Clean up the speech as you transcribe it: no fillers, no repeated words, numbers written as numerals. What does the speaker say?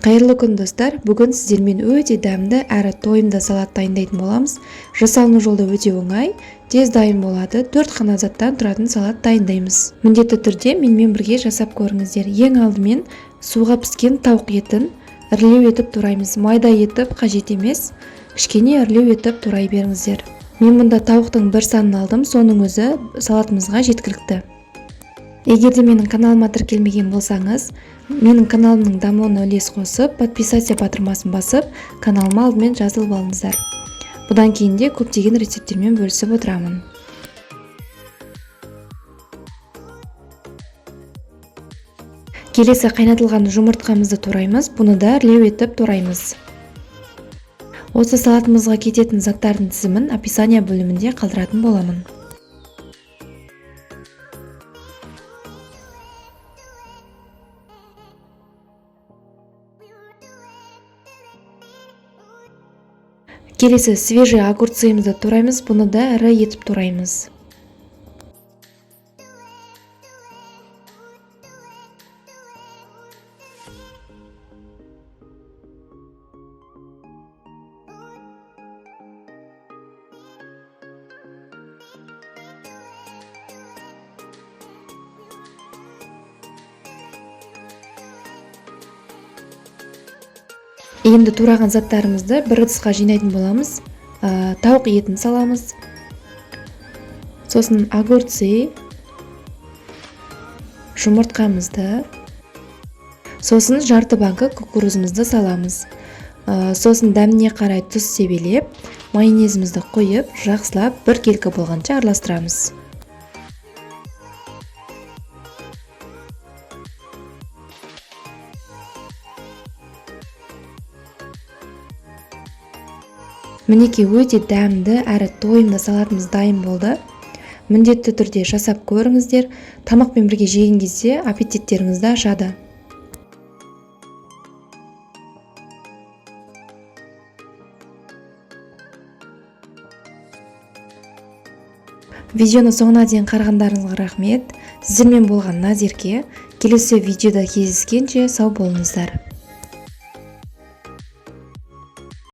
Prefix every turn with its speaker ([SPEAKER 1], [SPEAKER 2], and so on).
[SPEAKER 1] Қайырлы күн, достар! Бүгін сіздермен өте дәмді әрі тойымды салат дайындайтын боламыз. Жасалыну жолы өте оңай, тез дайын болады. 4 қана заттан тұратын салат дайындаймыз. Міндетті түрде менімен бірге жасап көріңіздер. Ең алдымен суға піскен тауық етін ірілеу етіп тураймыз. Майда етіп қажет емес, кішкене ірілеу етіп турай беріңіздер. Мен мұнда тауықтың бір санын алдым, соның өзі салатымызға жеткілікті. Егер де менің каналыма тіркелмеген болсаңыз, менің каналымның дамуына үлес қосып, подписаться батырмасын басып, каналыма алдымен жазылып алыңыздар. Бұдан кейін де көптеген рецепттермен бөлісіп отырамын. Келесі қайнатылған жұмыртқамызды тураймыз, бұны да ірілеу етіп тураймыз. Осы салатымызға кететін заттардың тізімін описание бөлімінде қалдыратын боламын. Келесі свежий огурцымызды тураймыз, бұны да ірі етіп тураймыз. Енді тураған заттарымызды бір ыдысқа жинайтын боламыз. Тауық етін саламыз. Сосын огурцы, жұмыртқамызды, сосын жарты банка кукурузымызды саламыз. Сосын дәміне қарай тұз себелеп, майонезімізді құйып, жақсылап бір келкі болғанша араластырамыз. Мінекей, өте дәмді әрі тойымды салатымыз дайын болды. Міндетті түрде жасап көріңіздер. Тамақпен бірге жеген кезде аппетиттеріңізді ашады. Видеоны соңына дейін қарағандарыңызға рахмет. Сіздермен болған Назерке. Келесі видеода кездескенше сау болыңыздар.